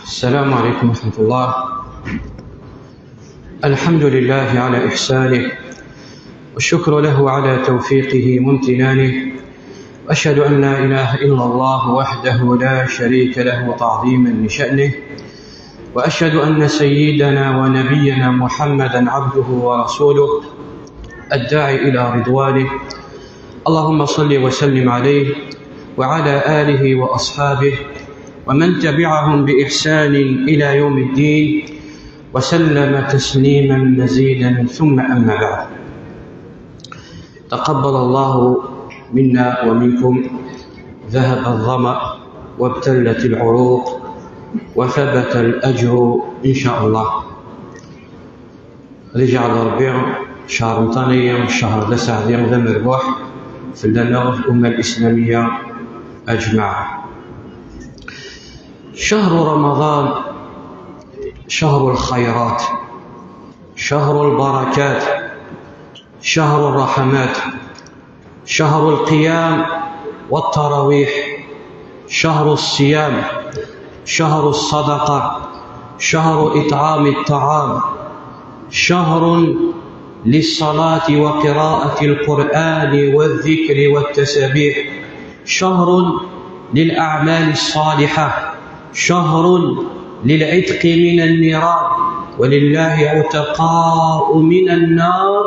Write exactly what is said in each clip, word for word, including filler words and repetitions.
السلام عليكم ورحمة الله. الحمد لله على إحسانه، والشكر له على توفيقه وامتنانه، وأشهد أن لا إله إلا الله وحده لا شريك له تعظيما لشأنه، وأشهد أن سيدنا ونبينا محمدا عبده ورسوله الداعي إلى رضوانه. اللهم صل وسلم عليه وعلى آله وأصحابه ومن تبعهم بإحسان إلى يوم الدين، وسلم تسليما مزيدا. ثم أما بعد، تقبل الله منا ومنكم. ذهب الظمأ وابتلت العروق وثبت الأجر إن شاء الله. Ad iǧɛel Ṛebbi ccher Remḍan-agi ccher d aseɛdi d amerbuḥ fell-aneɣ, f umma l-islamiyya aǧmaɛ. شهر رمضان شهر الخيرات، شهر البركات، شهر الرحمات، شهر القيام والتراويح، شهر الصيام، شهر الصدقة، شهر إطعام الطعام، شهر للصلاة وقراءة القرآن والذكر والتسابيح، شهر للأعمال الصالحة، شهر للعتق من النيران، ولله عتقاء من النار،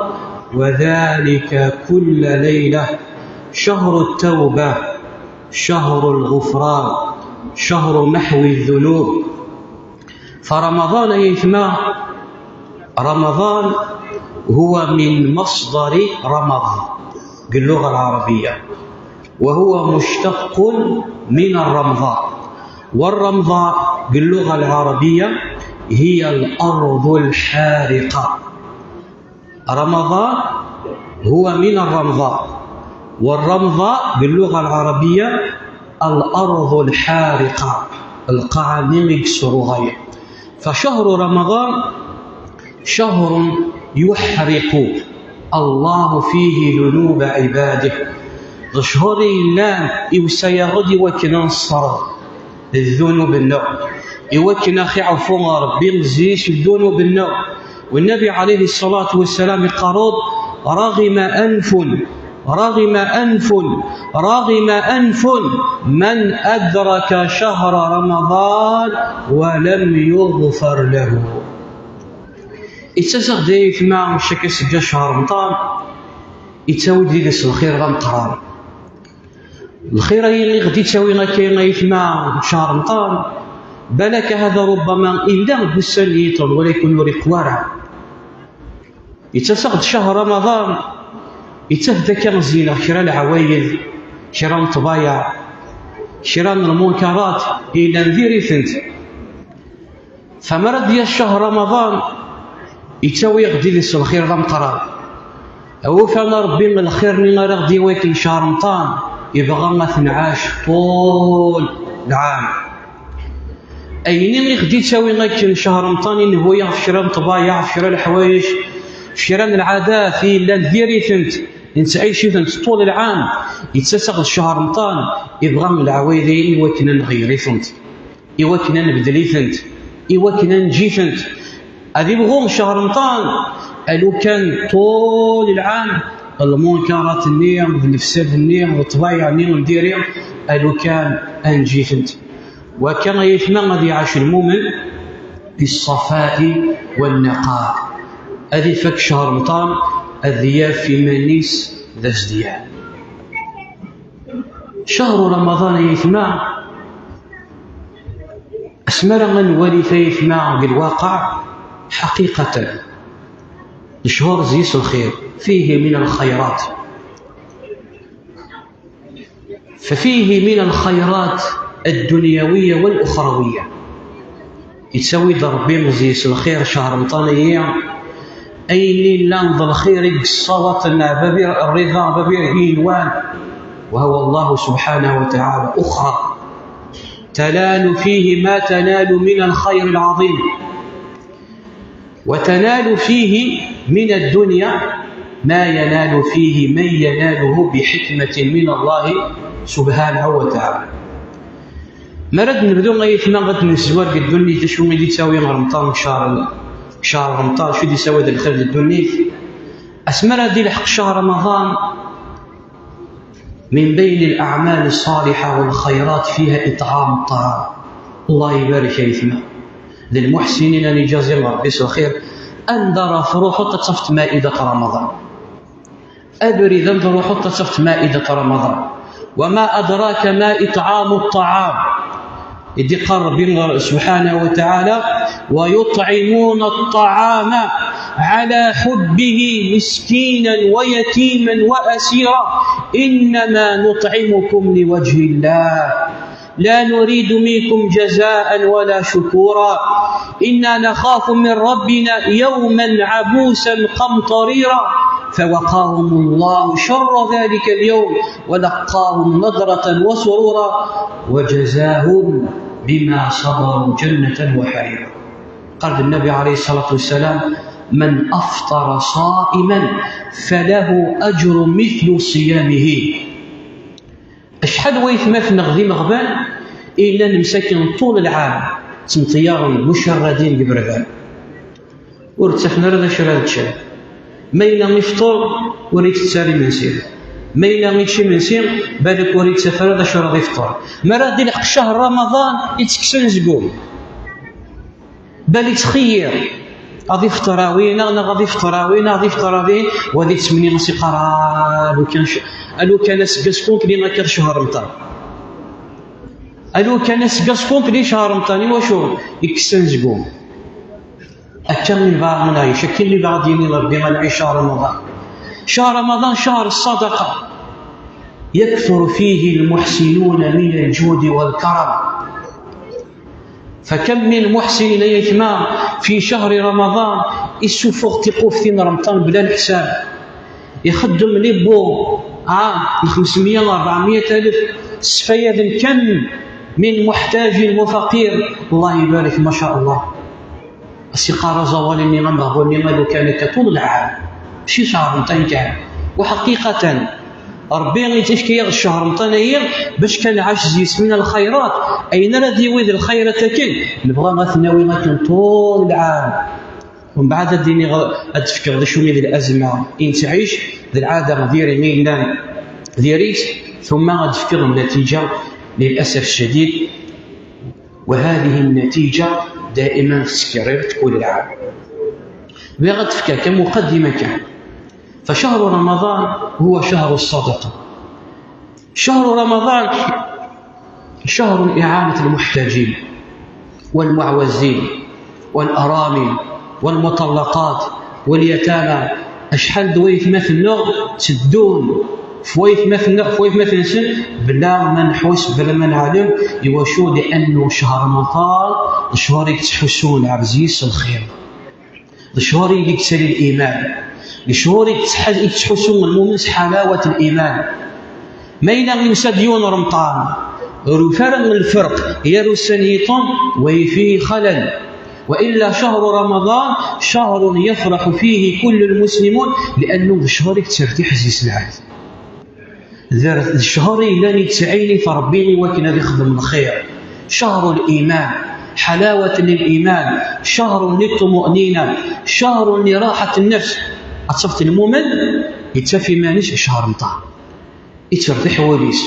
وذلك كل ليلة، شهر التوبة، شهر الغفران، شهر محو الذنوب. فرمضان يا جماعة، رمضان هو من مصدر رمض باللغة العربية، وهو مشتق من الرمضاء، والرمضاء باللغة العربية هي الأرض الحارقة. رمضان هو من الرمضاء، والرمضاء باللغة العربية الأرض الحارقة، القاعة اللي يكسروا غاية. فشهر رمضان شهر يحرق الله فيه ذنوب عباده. D cchur i yellan iwsa-yaɣ-d i wakken ad nesserɣ ddunub-nneɣ, i wakken ad ɣ-iɛfu Ṛebbi zzi-s ddunub-nneɣ. والنبي عليه الصلاة والسلام يقول: رغم أنف، رغم أنف، رغم أنف من أدرك شهر رمضان ولم يغفر له. Ittas-aɣ-d ay aytma cchar seg ccher Remḍan, ittawi-d deg-s lxir d ameqqran. Lxir-agi i ɣ-d-ittawi akka ay aytma ccher Remḍan, balak hada rubbama illa deg ussan-nniḍen, walakin ur iqwa ara. Ittas-aɣ-d ccher Remḍan, ittaf-d akka ɣ-zzin kra n leɛwayed, kra n ṭṭbayeɛ, kra n lmunkarat yellan diri-tent. Fa mi ara d-yas ccher Remḍan, ittawi-ɣ-d deg-s lxir d ameqqran. Awufan a Ṛebbi lxir-nni ara ɣ-d-yawi akken ccher Remḍan, ibɣa ad t-nɛac ṭul lɛam. Ayen i ɣ-d-ittawin akken ccher Remḍan, inehhu-yaɣ f kra n ṭṭbayeɛ, f kra n leḥwayeǧ, f kra n lɛadat i yellan diri-tent, nettɛici-tent ṭul lɛam. Ittas-aɣ-d ccher Remḍan, ibɣa leɛwayed-agi i wakken ad nɣeyyer-itent, i wakken ad nbeddel-itent, i wakken ad neǧǧ-itent. Ad ibɣu ccher Remḍan, a lukan ṭul lɛam lmunkarat-nni d lefsad-nni d ṭṭbayeɛ-nni ndiri, a lukan ad neǧǧ-itent. Wakka ay aytma ad iɛac lmumen بالصفاء والنقاء. Ad ifak ccher Remḍan, ad yaf iman-is d azedyan. Ccher Remḍan ay aytma, asmi ara nwali ay aytma deg lwaqiɛ, ḥaqiqatan, ccher zzi-s lxir, فيه من الخيرات. ففيه من الخيرات الدنيوية والأخروية. Ittawi-d Ṛebbi zzi-s lxir ccher Remḍan-agi, ayen yellan d lxir i yessawaḍen Bab-i Ṛṛiḍa, Bab-i Ṛṛiḍwan, وهو الله سبحانه وتعالى. أخرى، تنال فيه ما تنال من الخير العظيم، وتنال فيه من الدنيا ما ينال فيه من يناله بحكمة من الله سبحانه وتعالى. Mi ara d-nebdu, ay aytma, ad nezwar deg ddunit, d acu i d-yettawi Remḍan, ccher, ccher Remḍan, acu i d-yettawi d lxir di ddunit? Asmi ara d-ilḥeq ccher Remḍan, من بين الأعمال الصالحة والخيرات فيها إطعام الطعام. الله يبارك يا يتمى. D lmuḥsinin ara iǧazi Ṛebbi s lxir. Anda ara truḥeḍ ad tafeḍ ma'idat Remḍan. Abrid anda ara truḥeḍ ad tafeḍ ma'idat Remḍan. وما أدراك ما إطعام الطعام. I d-iqqar Ṛebbi subḥanahu wa taɛala: ويطعمون الطعام على حبه مسكينا ويتيما وأسيرا إنما نطعمكم لوجه الله لا نريد منكم جزاء ولا شكورا إنا نخاف من ربنا يوما عبوسا قمطريرا فوقاهم الله شر ذلك اليوم ولقاهم نضرة وسرورا وجزاهم بما صبروا جنة وحريرا. قال النبي عليه الصلاة والسلام: من أفطر صائما فله أجر مثل صيامه. Acḥal n waytmaten-nneɣ d imeɣban i llan msakin ṭul lɛam ttmeṭyaren mucarradin deg iberdan, ur ttafen ara d acu ara ččen. Ma yella ifṭer, ur itett ara imensi. Ma yella yečč imensi, balak ur ittaf ara d acu ara ifṭer. Mi ara d-ilḥeq ccher Ramadan, ittekkes anezgum. Bal ittxeyyir, ad ifṭer a winna, neɣ ad ifṭer a winna, ad ifṭer a winna, u ad ittmenni, as iqqar: "Ah, a lukan c-, a lukan aseggas kumpli akka d ccher Remḍan. A lukan aseggas kumpli ccher Remḍan." Iwacu? Ikkes anezgum. Akka i nebɣa ad nɛic, akken i nebɣa ad d-yini Ṛebbi ad nɛic ccher Remḍan. Ccher Remḍan, ccher ṣṣadaqa. يكثر فيه المحسنون من الجود والكرم. فكم من محسن, ay aytma, في شهر رمضان, issuffuɣ tiquftin n Remḍan bla leḥsab, ixeddem les bons, ah, n xemsemya, ṛebɛemya alef, sfayaden كم من محتاج وفقير. Allah ibarek, ma sha Allah. As iqqar aẓawali-nni ameɣbun-nni: "A lukan akka ṭul lɛam, mačči ccher Remḍan kan." Wa ḥaqiqatan, Ṛebbi yefka-yaɣ-d ccher Remḍan-agi bac kan nɛac deg-s min lxayrat. Ayen ara d-yawi d lxayrat akken, nebɣa ad t-nawi akken ṭul lɛam. Umbeɛd ad d-iniɣ, ad d-fkeɣ d acu i d lazma i nettɛic, d lɛada diri i yellan diri-tt, ثم ad d-fkeɣ nnatija, للأسف الشديد. وهذه النتيجة دائما تتكرر كل عام. Bɣiɣ ad d-fkeɣ kan muqaddima kan. فشهر رمضان هو شهر الصدقة. شهر رمضان شهر إعانة المحتاجين والمعوزين والأرامل والمطلقات واليتامى. Acḥal d waytmaten-nneɣ tteddun f waytmaten-nneɣ, f waytmaten-nsen, bla ma nḥus, bla ma neɛlem. Iwacu? لأنه شهر رمضان d ccher i yettḥussun lɛebd s lxir. D ccher i yettali liman. D ccher i yettḥ-, i yettḥussu lmumen s حلاوة الإيمان. Ma yella yusa-d yiwen Remḍan, ur yufi ara lferq gar ussan-nniḍen, وفيه خلل. وإلا شهر رمضان شهر يفرح فيه كل المسلمون، لأنه d ccher i yettertiḥ deg-s lɛebd. D, d ccher i yellan yettɛini f Ṛebbi i wakken ad ixdem lxir. شهر الإيمان، حلاوة للإيمان، شهر للطمأنينة، شهر لراحة النفس. Ad tafeḍ lmumen yettaf iman-is ccher Remḍan, yettertiḥ wul-is.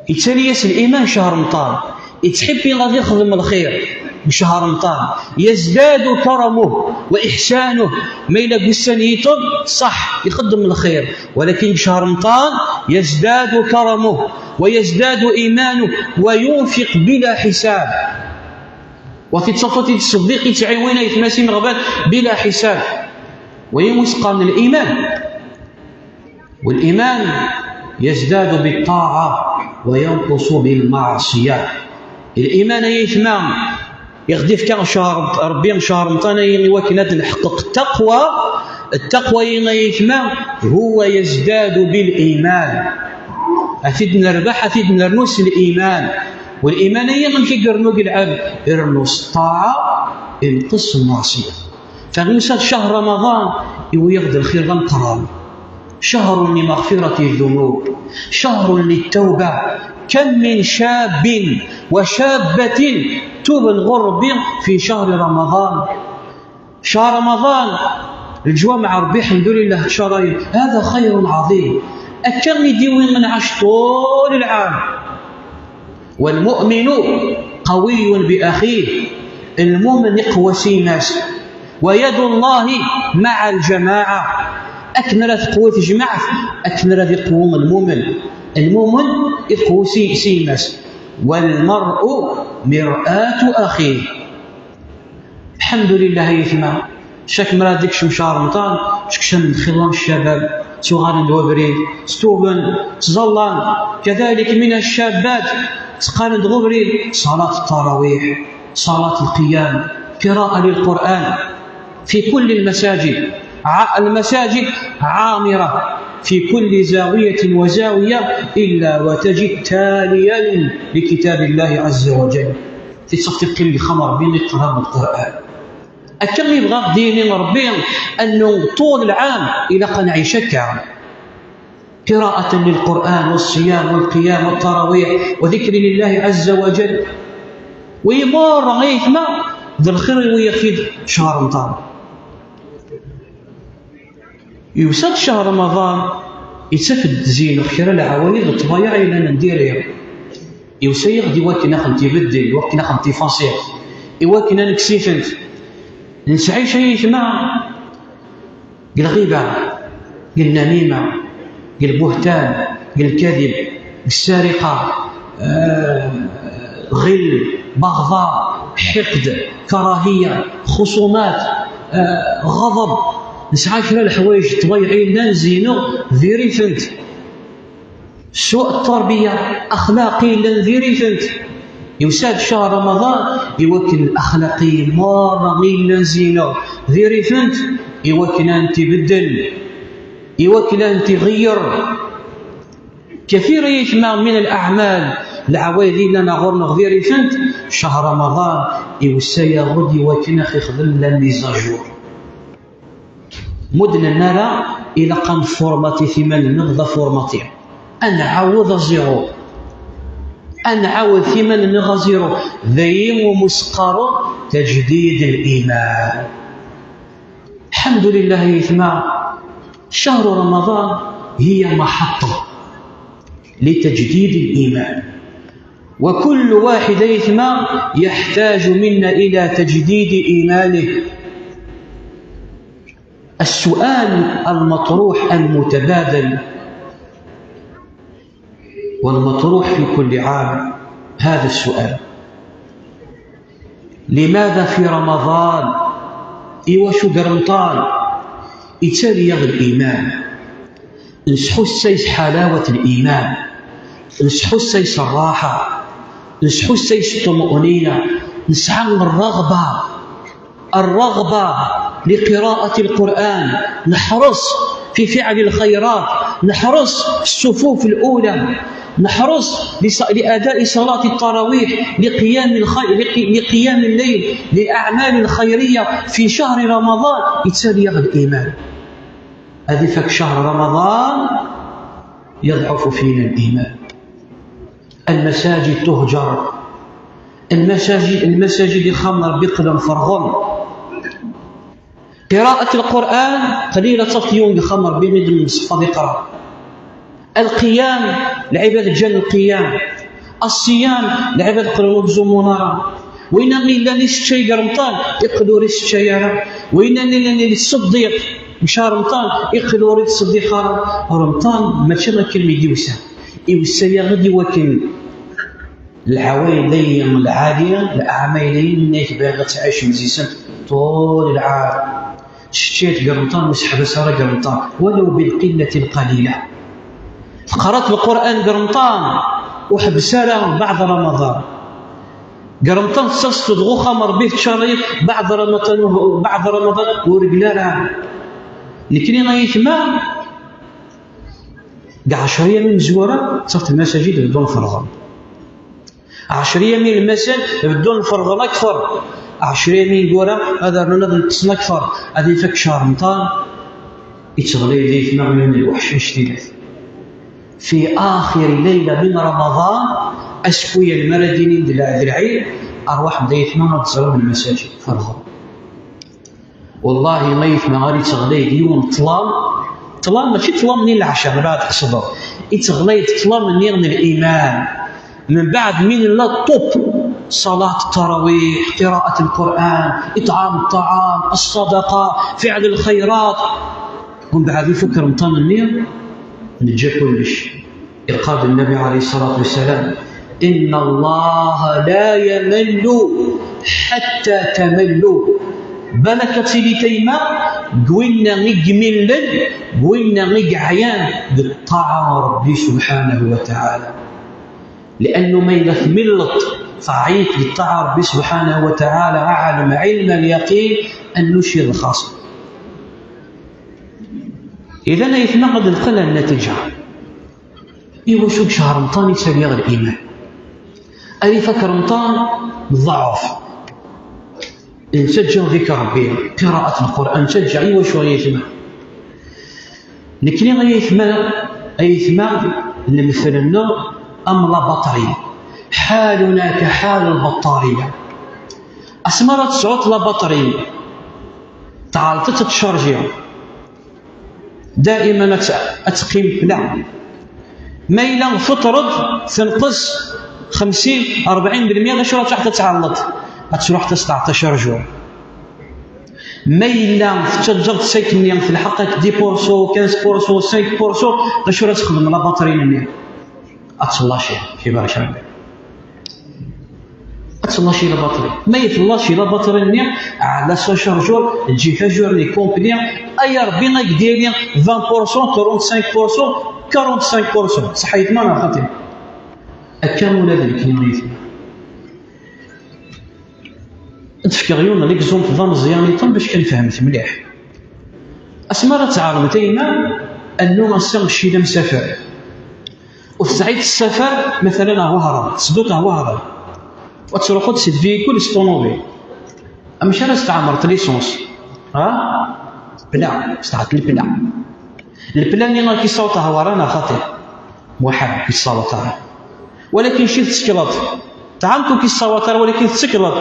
Yettali-yas liman ccher Remḍan, yettḥibbi ad ixdem lxir deg ccher Remḍan. يزداد كرمه وإحسانه. Ma yella deg ussan-nniḍen, ṣaḥ, ixeddem lxir, ولكن deg ccher Remḍan يزداد كرمه ويزداد إيمانه وينفق بلا حساب. Wa tettafeḍ-t-id ṣṣeddiq yettɛiwin aytma-s imeɣban بلا حساب. Wayi i s-qqaren liman. والإيمان يزداد بالطاعة وينقص بالمعصية. Liman, ay aytma, i ɣ-d-ifka ccher, Ṛebbi ccher Remḍan-agi i wakken ad nḥeqqeq ttaqwa. Ttaqwa-agi, ay aytma, هو يزداد بالإيمان. Ad t-id-nerbeḥ, ad t-id-nernu s liman. Waliman-agi amek i irennu deg lɛebd? Irennu s ṭṭaɛa, inqes s lmeɛṣiyat. Fa yusa-d ccher Remḍan, Iwwi-yaɣ-d lxir d ameqqran. شهر لمغفرة الذنوب، شهر للتوبة. كم من شاب وشابة tuben ɣur Rebbi في شهر رمضان. شهر رمضان، الجوامع ربي الحمد لله شهرين، هذا خير عظيم. أكم يديوي من عاش طول العام. والمؤمن قوي بأخيه. Lmumen iqewwa s yemma-s. ويد الله مع الجماعة. Akken ara teqwu tejmaɛt, akken ara iqwu lmumen. Lmumen iqewwa s, s yemma-s. والمرء مرآة أخيه. الحمد لله يا يتما. Chaque mra deg شهر رمضان، تكشم الخلوة الشباب، تغالن وبريد، ستوبن، تزلان. كذلك من الشابات، تقالن غبري، صلاة التراويح، صلاة القيام، قراءة للقرآن في كل المساجد. ع-، المساجد عامرة في كل زاوية وزاوية إلا وتجد تاليا لكتاب الله عز وجل. Tettafti qim lxamar bin iqrab القرآن. Akka mi bɣa ad d-yini Rebbi أنه طول العام ilaq ad nɛic akka. قراءة للقرآن والصيام والقيام والتراويح وذكر لله عز وجل. Wi merra ay aytma, d lxir i wi yaxid شهر رمضان. Yusa-d شهر رمضان, yettaf-d zineɣ kra n leɛwayed d ṭṭbayeɛ yellan n diri. Yusa-yaɣ-d i wakken ad xent-ibeddel, i wakken ad xent-ifasiɣ, i wakken ad nekkes-itent. Nesɛic ay aytma deg lɣiba, deg nnamima, deg lbuhtan, deg lkadib, deg ssariqa, eh, ɣil, baɣḍa, ḥiqd, karahiya, xuṣumat, eh, ɣaḍeb. Nesɛa kra n leḥwayeǧ ṭṭbayeɛ yellan zineɣ diri-tent. سوء التربية، أخلاق yellan diri-tent. Yusa-d شهر رمضان i wakken axlaq merra yellan zineɣ diri-tent, i wakken ad tent-ibeddel, i wakken ad tent-iɣeyyer. كثير ay aytma من الأعمال, leɛwayed yellan ɣur-neɣ diri-tent, شهر رمضان iwessa-yaɣ-d i wakken ad ixdem la mise à jour. Mudden ara ilaq ad nfurmati timan-nneɣ d afurmati. Ad nɛawed à zéro. Ad nɛawed timan-nneɣ à zéro. D ayen umi s-qqaren تجديد الإيمان. الحمد لله يا يتما، شهر رمضان هي محطة لتجديد الإيمان. وكل واحد يا يتما يحتاج منا إلى تجديد إيمانه. السؤال المطروح المتبادل والمطروح في كل عام هذا السؤال: لماذا في رمضان؟ Iwacu deg Remḍan ittali-yaɣ الإيمان؟ Nesḥussay s حلاوة الإيمان، nesḥussay s الراحة، nesḥussay s الطمأنينة، nesɛa الرغبة، الرغبة لقراءة القرآن، نحرص في فعل الخيرات، نحرص في الصفوف الأولى، نحرص لص-، لأداء صلاة التراويح، لقيام الخ-، لق-، لقيام الليل، لأعمال الخيرية في شهر رمضان. Ittali-yaɣ الإيمان. Ad ifak شهر رمضان يضعف فينا الإيمان. المساجد تهجر. المساجد، المساجد ixxamen n Rebbi qqlen ferɣen. قراءة القرآن قليلة, ad tafeḍ yiwen deg uxxam n Rebbi mi d-nṣeffa ad iqra. القيام, lɛibad ǧǧan القيام. الصيام, lɛibad qqlen ur ttẓummun ara. Winna yellan iseččay deg Remḍan, iqqel ur iseččay ara. Winna yellan yettṣeddiq deg شهر رمضان, iqqel ur ittṣeddiq ara. Remḍan mačči akken mi d-iwsa. Iwsa-yaɣ-d i wakken leɛwayed-ayi lɛali, leɛmayed-ayi-nni bɣiɣ ad tɛicem deg-sent طول العام. Teččiḍ deg Remḍan, ur seḥbes ara deg Remḍan, ولو بالقلة القليلة. Teqraḍ Lqur'an deg Remḍan, ur ḥebbes ara بعد رمضان. Deg Remḍan tettaseḍ-d ɣer uxxam n Rebbi, teččareḍ, بعد رمضان, بعد رمضان ur reggel ara. Nekni ay aytma, deg ɛecra yam imezwura, ttafeḍ lmasajid beddun ferɣen. Ɛecra yam ilmasen beddun ferɣen akter. Ɛecra yam ineggura ad rnun ad neṭṭsen akter. Ad ifak شهر رمضان, Ittɣlay d ayetma yiwen n lweḥc anect-ilat. Fi axir layla min Ramaḍan, askuyan mi ara d-inin d lɛ-, d lɛid, arwaḥem d ayetma ad teẓrem lmasajid, ferɣem. Wallahi, ma ayetma ara ittɣlay d yiwen ṭṭlam, ṭṭlam mačči ṭṭlam-nni n leɛca, mbeɛd tqesdeḍ, ittɣlay-d ṭṭlam-nni n liman. Mbeɛd min la top, صلاة التراويح، قراءة القرآن، إطعام الطعام، الصدقة، فعل الخيرات. Mbeɛd ifuk Remḍan-nni, neǧǧa kullec. Iqal Nnabi alayhi ṣṣalatu wassalam: إن الله لا يمل حتى تملوا. Balak ad tili tayma deg winna i imillen, deg winna i yeɛyan deg ṭṭaɛa n Ṛebbi subḥanahu wa taɛala. Li'annu ma yella tmilleḍ, teɛyiḍ deg ṭṭaɛa n Ṛebbi subḥanahu wa taɛala, ɛlem ɛilm al-yaqin annu ci d lxaṣer. Idan ayetma ad nqel ar nnatiǧa. Iwacu deg cehṛ Remḍan i ttaliɣ liman? Ad ifak Remḍan, nḍeɛɛef. Nettaǧǧa dikr Ṛebbi, qiraءة Lqur'an, nettaǧǧa. Iwacu ay ayetma? Nekni ay ayetma, ay ayetma, lemtel-nneɣ am la batterie. حالنا كحال البطارية. Asmi ara tesɛuḍ la batterie, tɛelleḍ-tt ad tcarjiḍ. Daiman ad tt-, ad teqqim pla. Ma yella tfeṭṭreḍ, tenqes xemsin, rebɛin belmya, d acu ara tṛuḥ ad tɛelleḍ? Ad tṛuḥ ad tesɛeḍ tacarjur. Ma yella tettaǧǧaḍ ssek-nni telḥeq-ak dix pour cent, quinze pour cent, cinq pour cent, d acu ara texdem la batterie-nni? Ad tellaci, ci barek Rebbi. Ad tellaci la batterie. Ma tellaci la batterie-nni, ɛla sa chargeur, eǧǧ-it ajourni complet, ay Rebbi ad k-d-yali vingt pour cent, trente-cinq pour cent, quarante-cinq pour cent. Ṣaḥit ma neɣ xaṭi? Akka ula d nekni ay ayetma. Ad d-fkeɣ yiwen n l'exemple d ameẓyan iṭen bac kan fehmet mliḥ. Asmi ara tɛerḍem tayma, annu ass-a kečč d amsafer. Ur tesɛiḍ ssafar, matalan, ar Wehran, tettedduḍ ar Wehran. Ad truḥeḍ s lbikul, s ṭunubil. Amek ara s-tɛemmreḍ licence? Ha? Pla, s tɛeṭṭel pla. Lepla-nni ad k-issaweḍ ar Wehran neɣ xaṭi? Muḥal, ur k-issaweḍ ara. Walakin ci tettekleḍ. Ṭṭɛam ur k-issaweḍ ara, walakin tettekleḍ.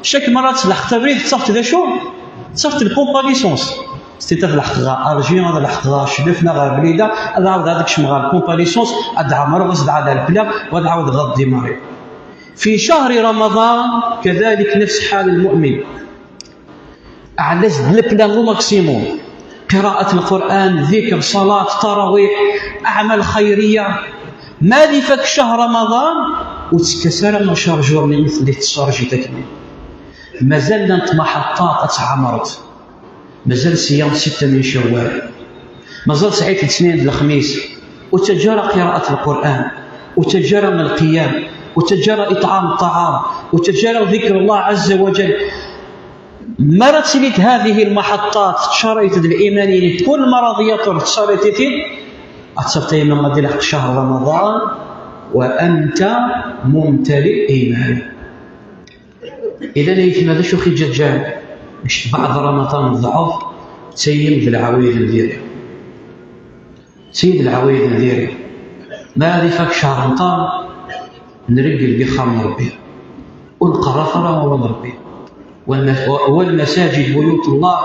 Chaque mara ad tleḥqeḍ abrid, tettafeḍ d acu? Tettafeḍ lpumpa licence. Stit ad leḥqeɣ ɣer Alger, ad leḥqeɣ ɣer Cdef neɣ ɣer Blida, ad ɛawdeɣ ad kecmeɣ ɣer lpumpa licence, ad ɛemmreɣ, ad sɛeddaɣ lepla, u ad ɛawdeɣ ad démarrer. في شهر رمضان كذلك نفس حال المؤمن. Ɛla-s d lepla au maximum. قراءة القرآن، ذكر، صلاة، تراويح، أعمال خيرية. Ma ad ifak ccehr Ramaḍan, ur ttekkas ara la chargeur-nni i telliḍ tcharjiḍ akken. Mazal llant lmaḥeṭṭat ad tɛemmreḍ. Mazal ṣṣyam sitta min Cawwal. Mazal tesɛiḍ letnayen d lexmis. Ur ttaǧǧa ara qiraءة Lqur'an. Ur ttaǧǧa ara lqiyam. Ur ttaǧǧa ara iṭɛam ṭṭaɛam. Ur ttaǧǧa ara ذكر الله عز وجل. Mi ara tiliḍ هذه المحطات تشريت الإيمان في كل مرضيات تشريت في، ad tafeḍ tayma ad ilḥeq ccehr Ramaḍan وأنت ممتلئ إيمانا. Idan ayetma, d acu i ɣ-iǧǧan? Mecbeɛd Ramaḍan d ḍɛef, d tayi d lɛawayed n diri. D tayi d lɛawayed n diri. Ma ad ifak ccehr Ramaḍan, nreggel deg ixxamen n Ṛebbi. Ur nqerref ara awal n Ṛebbi. والمس-، والمساجد بيوت الله،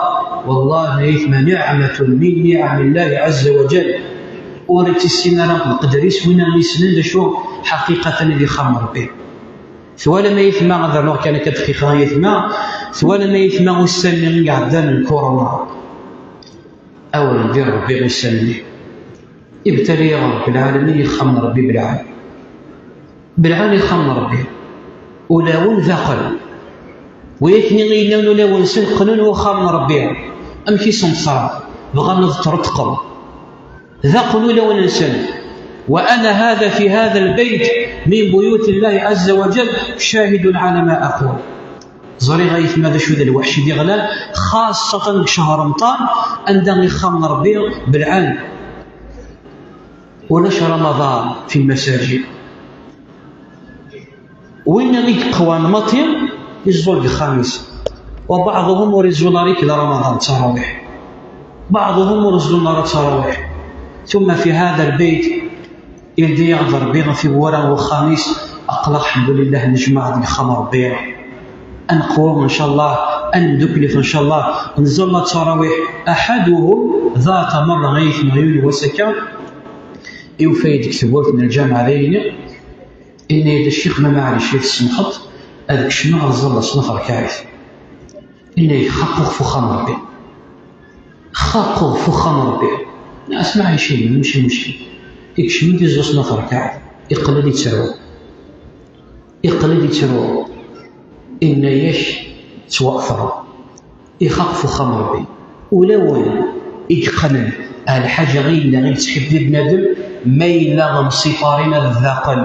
والله ayetma نعمة من نعم الله عز وجل. Ur ittissin ara lqedr-is win ara yessnen d acu ḥaqiqatan i d ixxamen n Ṛebbi. Twalam ayetma, ad rnuɣ kan akka dqiqa ayetma, twalam ayetma ussan-nni i iɛeddan n lkuruna? Awer ndir Ṛebbi ussan-nni. Ibtali-yaɣ Ṛebbi lɛalamin ixxamen n Ṛebbi belɛan. Belɛan ixxamen n Ṛebbi. Ulawen daqel. Wayakni i yellan ulawen-nsen qqnen uxxam n Ṛebbi. Amek i sen-teṣra? Bɣan ad ttreṭqen. Daqel ulawen-nsen. وأنا هذا في هذا البيت من بيوت الله عز وجل شاهد على ما أقول. Ẓriɣ ayetma d acu d lweḥc i d-iɣlan, xaṣṣatan deg ccehr Remḍan, anda ixxamen n Ṛebbi belɛan. Ulac Ramaḍan fi lmasajid. Winna i yeqwan maḍi, iẓẓul deg uxxam-is. وبعضهم ur iẓẓul ara akken Ramaḍan d tarawiḥ. Baɛḍuhum ur zellun ara ttarawiḥ. Tumma fi hada lbeyt, ildi-yaɣ-d Ṛebbi ɣef iwwura n wexxam-is, aql-aɣ, ḥemdulillah, nejmaɛ deg uxxam n Ṛebbi. Ad neqwu, ncallah, ad nemduklet, ncallah, nẓalla ttarawiḥ. Aḥaduhum, ḍaɛt merra, ay tmeɣyun n wass akka, iwfa-yi-d deg tewwurt n lǧameɛ d ayenni, yenna-yi-d: "A ccix, ma maɛlic i tsemḥeḍ, ad kecmeɣ ad ẓalleɣ snat rkaɛit." Yenna-yi-d: "Xaqeɣ f uxxam n Ṛebbi. Xaqeɣ f uxxam n Ṛebbi." Nna-as: "Maɛlic, mačči muckil." Ikcem-d iẓẓu snat rkaɛit, iqqel-d ittru. Iqqel-d ittru. Inna-yak: "Ttwaɣfreɣ." Ixaq f uxxam n Ṛebbi. Ulawen i yeqqnen ar lḥaǧa i yella i yettḥibbi bnadem, ma yella msiparen ad ḍaqen,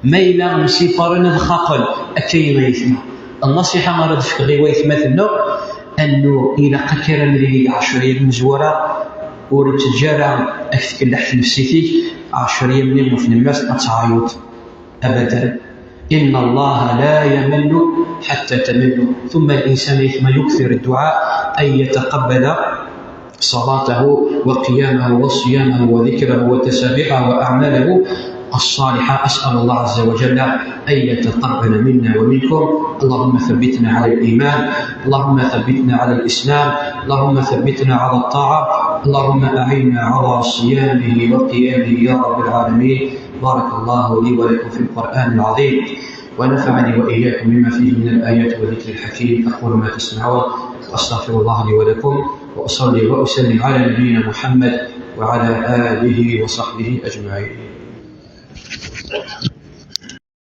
ma yella msiparen ad xaqen. Akka i aytma. Nnasiḥa ara d-fkeɣ i waytmaten-nneɣ, annu ilaq akka ara nili ɛecra yam mezwara, ur nettaǧǧa ara ad k-tkelleḥ tnefsit-ik, ɛecra yam-nni ɣef nemmas ad teɛyuḍ. أبدا. إن الله لا يمل حتى تمل. ثم الإنسان إذ ما يكثر الدعاء أن يتقبل صلاته وقيامه وصيامه وذكره وتسابيحه وأعماله الصالحة. أسأل الله عز وجل أن يتقبل منا ومنكم. اللهم ثبتنا على الإيمان، اللهم ثبتنا على الإسلام، اللهم ثبتنا على الطاعة، اللهم أعنا على صيامه وقيامه يا رب العالمين. بارك الله لي ولكم في القرآن العظيم، ونفعني وإياكم بما فيه من الآيات والذكر الحكيم. أقول ما تسمعون، وأستغفر الله لي ولكم، وأصلي وأسلم على نبينا محمد وعلى آله وصحبه أجمعين.